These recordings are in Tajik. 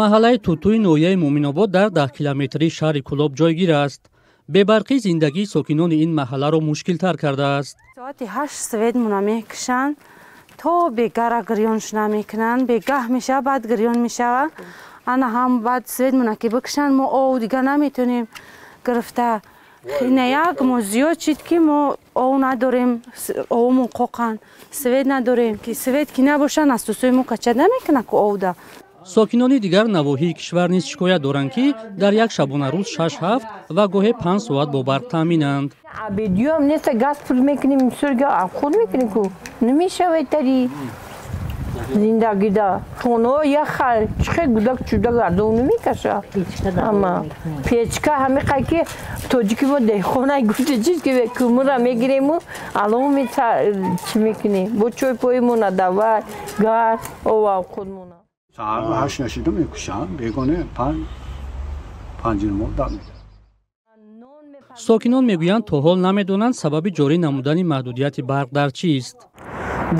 Маҳаллаи Тутуи ноҳияи Муъминобод дар 10-километрии шаҳри Кӯлоб ҷойгир аст. Бебарқӣ зиндагии сокинони ин маҳалларо мушкилтар кардааст. Соати 8 светмона мекушанд, то бегара гирёнш намекунанд, бегаҳ мешава, баъд гирён мешава. Ана ҳам баъд светмона ки бикушанд, мо ов дига наметонем гирифта. Ина як мо зиёд шид, ки мо ов надорем, овмон қоқан, свет надорем, ки свет ки набоша, насосои мо кача намекуна ку овда. Сокинони дигар навоҳии кишвар низ шикоят доранд, ки дар як шабонарӯз 6, 7 ва гоҳе 5 соат бо барқ таъминанд. Обедиём неста, газ пур мекунем, худ мекунем, ку намешавад тари зиндагида. Хонаҳо як хал чихе гудак чудак ардов намекаша, ама печка ҳамиқа ки тоҷики мо деҳқонай гуфта чиз ки кӯмура мегирему алов чӣ мекунем, бо чой поимона давай газ ова худмона. Саҳар 8 нашида мекушанд, бегоне 5, 5:30 дам. Сокинон мегӯянд, то ҳол намедонанд, сабаби ҷорӣ намудани маҳдудияти барқ дар чист.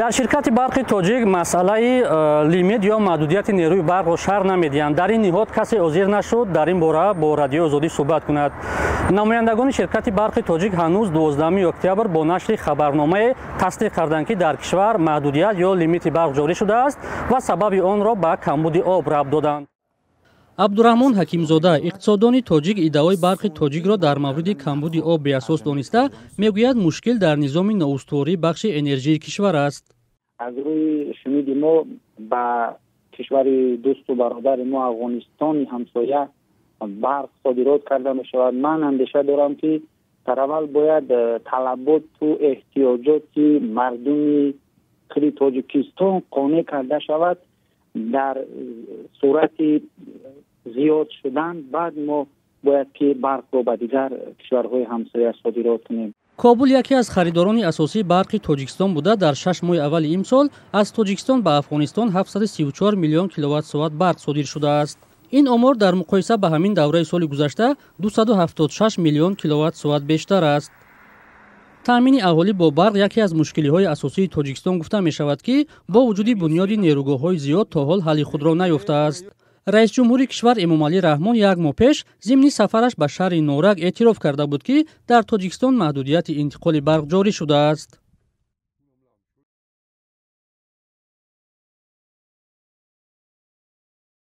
Дар ширкати Барқи Тоҷик масъалаи лимит ё маҳдудияти нерӯи барқро шарҳ намедиҳанд. Дар ин ниҳод касе ҳозир нашуд дар ин бора бо Радиои Озодӣ суҳбат кунад. Намояндагони ширкати Барқи Тоҷик ҳанӯз 12 октябр бо нашри хабарномае тасдиқ карданд, ки дар кишвар маҳдудият ё лимити барқ ҷорӣ шудааст ва сабаби онро ба камбуди об рабт доданд. Абдураҳмон Ҳакимзода, иқтисоддони тоҷик, иддаои Барқи Тоҷикро дар мавриди камбуди об беасос дониста, мегӯяд, мушкил дар низоми ноустувории бахши энержии кишвар аст. Аз рӯи шуниди мо, ба кишвари дӯсту бародари мо, Афғонистони ҳамсоя, барқ содирот карда мешавад. Ман андеша дорам, ки дар аввал бояд талаботу эҳтиёҷоти мардуми худи Тоҷикистон қонеъ карда шавад. Дар сурати зиёд шудан баъд мо бояд ки барқро ба дигар кишварҳои ҳамсоя содирот кунем. Кобул яке аз харидорони асосии барқи Тоҷикистон буда, дар 6 моҳи аввали имсол аз Тоҷикистон ба Афғонистон 734 миллион киловатт-соат барқ содир шудааст. Ин омор дар муқоиса ба ҳамин давраи соли гузашта 276 миллион киловатт-соат бештар аст. Таъмини аҳолӣ бо барқ яке аз мушкилиҳои асосии Тоҷикистон гуфта мешавад, ки бо вуҷуди бунёди нерӯгоҳҳои зиёд то ҳол ҳалли худро наёфтааст. Раисҷумҳури кишвар Эмомалӣ Раҳмон як моҳ пеш зимни сафараш ба шаҳри Норак эътироф карда буд, ки дар Тоҷикистон маҳдудияти интиқоли барқ ҷорӣ шудааст.